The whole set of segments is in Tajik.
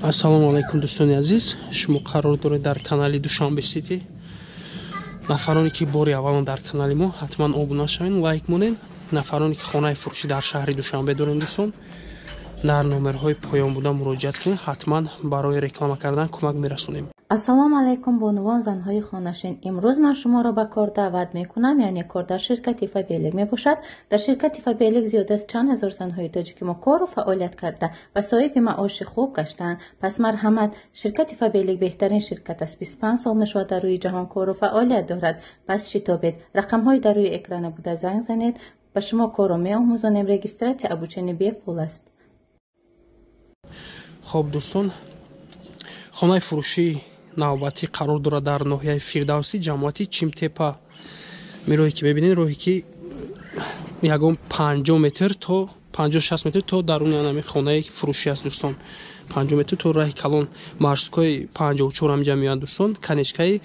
Ассалому алайкум дӯстони азиз, шумо қарор доред дар канали Душанбе Сити. Нафароне ки бори аввалан дар канали мо, ҳатман обуна шавед, лайк монед. Нафароне ки хонаи фурӯшӣ дар шаҳри Душанбе доред дӯстон, дар номерҳои поён буда муроҷиат кунед, ҳатман барои реклама кардан кӯмак мерасонем. Ассалому алайкум бонувон, занҳои хонашин. Имрӯз ман шуморо ба кор даъват мекунам, яъне кор дар ширкати Фаберлик мебошад. Дар ширкати Фаберлик зиёд аз чанд ҳазор занҳои тоҷики мо кору фаъолият карда ва соҳиби маоши хуб гаштаанд. Пас марҳамат, ширкати Фаберлик беҳтарин ширкат аст. 25 сол мешавад дар рӯи ҷаҳон кору фаъолият дорад. Пас шитобед, рақамҳои дар рӯи экрана буда занг занед, ба шумо корро меомӯзонем. Регистратсия обучение бепул аст. Хоб дӯстон, хонаи фурӯшии навбатӣ қарор дорад дар ноҳияи Фирдавсӣ, ҷамоати Чимтепа. Роҳе ки мебинед, роҳе ки ягон 50 метр то 50-60 метр то даруни ҳамин хонаи фурӯшӣ аст дӯстон. 50 метр то раҳи калон, маршруткаи 54 ҳаминҷа меояд дӯстон. Конечкаи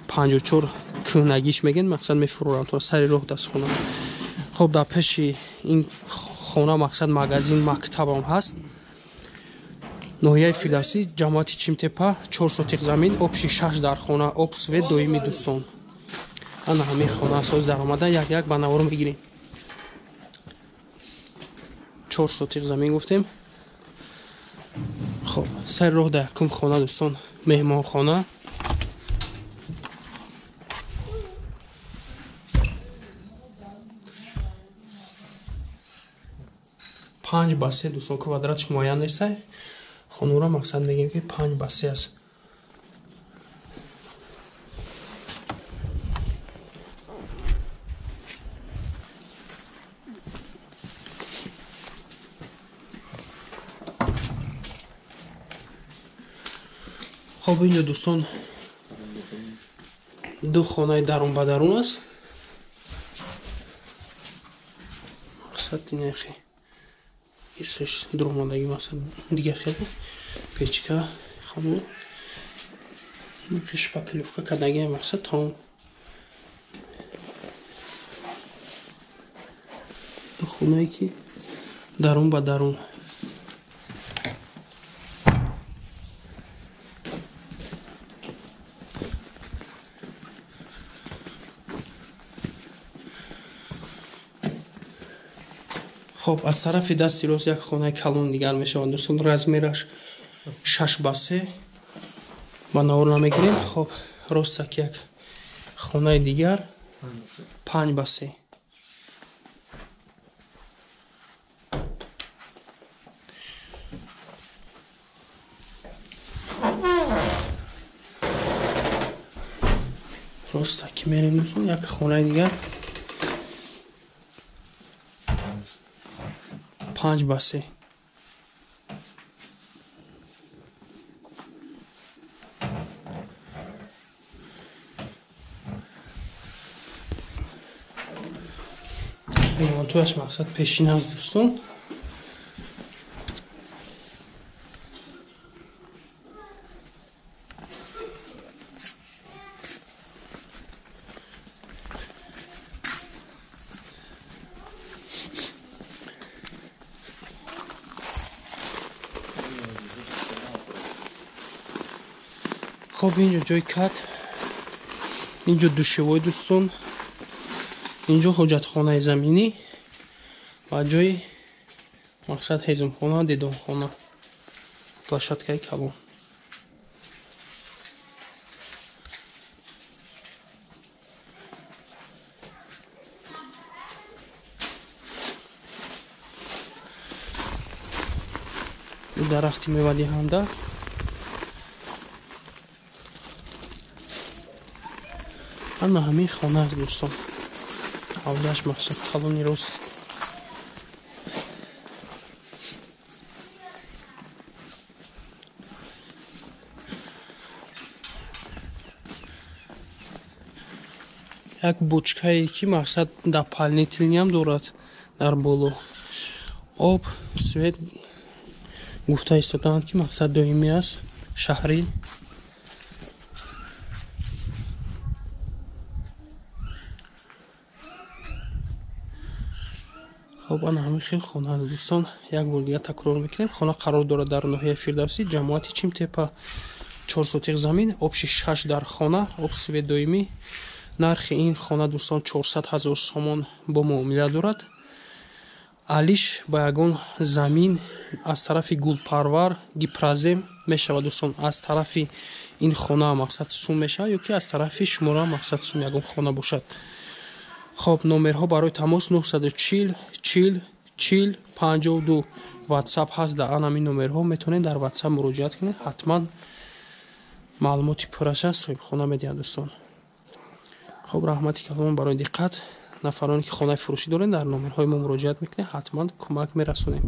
54 кӯҳнагиш мегӯянд, мақсад мефурӯранд то сари роҳ даст хона. Хоб дар пеши ин хона мақсад магазин, мактабам ҳаст. Ноҳияи Фирдавсӣ, ҷамоати Чимтепа, 4 сотиқ замин, обши 6 дар хона, об свет доимӣ дӯстон. Ана ҳамин хона асос даромада як-як ба навор мегирем. 4 сотиқ замин гуфтем. Хоб, сари роҳ дар якум хона дӯстон, меҳмонхона. Панҷ ба се дӯстон, квадратш муайян нестай. Хонура мақсад мегӯем ки 5 ба 3 аст. Хоб инҷо дӯстон ду хонаи дарун ба дарун аст. Мақсад инахи исш дуромадагӣ мақсад дига хеле печка хону шпаклёвка кардагӣ мақсад тамом. Ду хонае ки дарун ба дарун. Хоб аз тарафи дасти рост як хонаи калон дигар мешавад дӯстон, размераш 6 ба 3 ба навор намегирем. Хоб ростак як хонаи дигар 5 ба 3. Ростак мерем дӯстон, як хонаи дигар 5 ба 3. Ремонтуяш мақсад пешин аст дӯстон. Хоб инҷо ҷои кат, инҷо душевой дӯстон, инҷо ҳоҷатхонаи заминӣ ва ҷои мақсад ҳезумхона, дидонхона, площадкаи калон. Дарахти мевадиҳанда. Ана ҳамин хона аст дӯстон. Ҳавлиаш мақсад калони рост. Як бочкае ки мақсад дополнительниам дорад дар боло. Об, свет гуфта истодаанд ки мақсад доимӣ аст, шаҳрӣ. Хоб, ана ҳамин хел хона, дӯстон. Як бор дига такрор мекунем: хона қарор дорад дар ноҳияи Фирдавсӣ, ҷамоати Чимтепа, 4 сотих замин, общий шаш дар хона, об, свет доимӣ. Нархи ин хона, дӯстон, 400 000 сомон, бо муомила дорад. Алиш ба ягон замин аз тарафи Гулпарвар, Гипрозем мешавад, дӯстон. Аз тарафи ин хона мақсад сум мешавад ё ки аз тарафи шумора мақсад сум ягон хона бошад. Хоб, номерҳо барои тамос: 940 40 40 52. Ватсап ҳаст. Дар анами номерҳо метавонед дар Ватсап муроҷиат кунед, ҳатман маълумоти пурраша соҳибхона медиҳад, дӯстон. Хоб, раҳмати калон барои диққат. Нафароне ки хонаи фурӯшӣ доред, дар номерҳои мо муроҷиат мекунед, ҳатман кӯмак мерасонем.